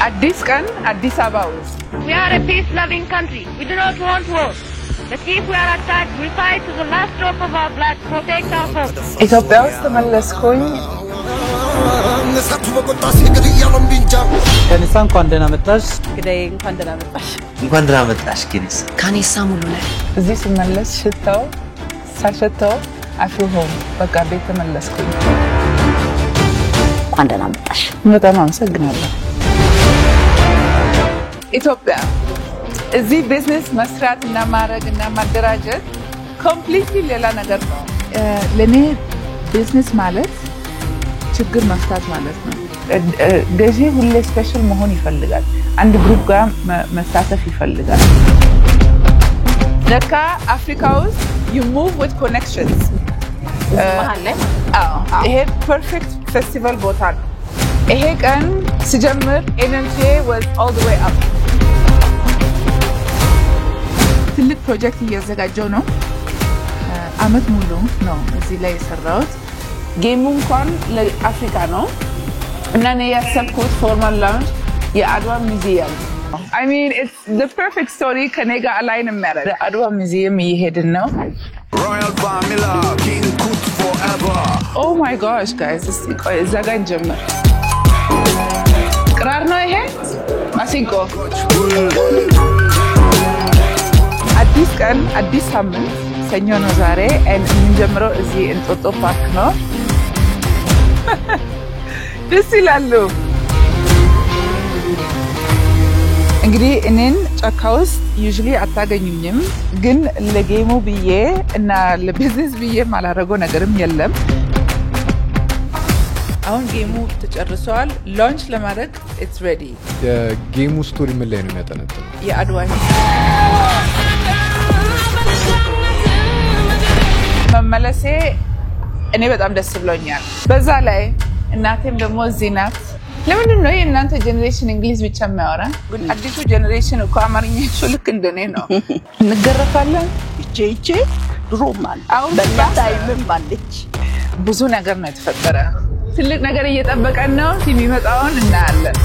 አዲስ ቀን አዲስ አበባ ውስጥ። We are a peace-loving country. We do not want war. But if we are attacked, we fight to the last drop of our blood to protect our home. ኢትዮጵያ ውስጥ ተመለስኩኝ። እሳቱ በቆጣ ሲግድ እያለው እምቢ እንጃ። ከኒሳ እንኳን ደህና መጣሽ። ግዳይ እንኳን ደህና መጣሽ። እንኳን ደህና መጣሽ ኬኒሳ። ካኔሳ ሙሉ ነህ። እዚህ ስመለስ ሽታው ሳሸተው I feel home፣ በቃ ቤት ተመለስኩኝ። እንኳን ደህና መጣሽ። በጣም አመሰግናለሁ። ኢትዮጵያ እዚህ ቢዝነስ መስራት እና ማድረግ እና ማደራጀት completely ሌላ ነገር ነው። ለእኔ ቢዝነስ ማለት ችግር መፍታት ማለት ነው። ገዢ ሁሌ special መሆን ይፈልጋል። አንድ group ጋር መሳተፍ ይፈልጋል። ለካ አፍሪካ ውስጥ you move with connections። መሀል ላይ ማለት ነው። አዎ፣ ይሄ perfect ፌስቲቫል ቦታ ነው። ይሄ ቀን ስጀምር energy was all the way up። ትልቅ ፕሮጀክት እያዘጋጀው ነው። አመት ሙሉ ነው እዚህ ላይ የሰራሁት። Game ኡ እንኳን ለአፍሪካ ነው እና እኔ ያሰብኩት formal launch የአድዋ ሙዚየም፣ I mean, it's the perfect story ከኔ ጋር align የሚያደርግ። አድዋ ሙዚየም እየሄድን ነው። Royal Family, King Kut forever. Oh my gosh, guys፣ እስቲ ቆይ እዛ ጋር እንጀምር። ክራር ነው ይሄ፣ ማሲንቆ። አዲስ ቀን፣ አዲስ ሳምንት፣ ሰኞ ነው ዛሬ። And የምንጀምረው እዚህ እንጦጦ ፓርክ ነው። ደስ ይላሉ። እንግዲህ እኔን ጫካ ውስጥ usually አታገኙኝም፣ ግን ለ game ኡ ብዬ እና ለቢዝነስ ብዬ የማላደርገው ነገርም የለም። አሁን game ኡ ተጨርሰዋል። Launch ለማድረግ it's ready። የ game ኡ story ምን ላይ ነው የሚያጠነጥነው? የአድዋ መመለሴ እኔ በጣም ደስ ብሎኛል። በዛ ላይ እናቴም ደግሞ እዚህ ናት። ለምንድን ነው የእናንተ generation እንግሊዝ ብቻ የሚያወራ? አዲሱ generation እኮ አማርኛቸው ልክ እንደኔ ነው። እንገረፋለን። ይቼ ይቼ ድሮም አለ። አሁን በእኛ time ም አለች። ብዙ ነገር ነው የተፈጠረ። ትልቅ ነገር እየጠበቀን ነው። የሚመጣውን እናያለን።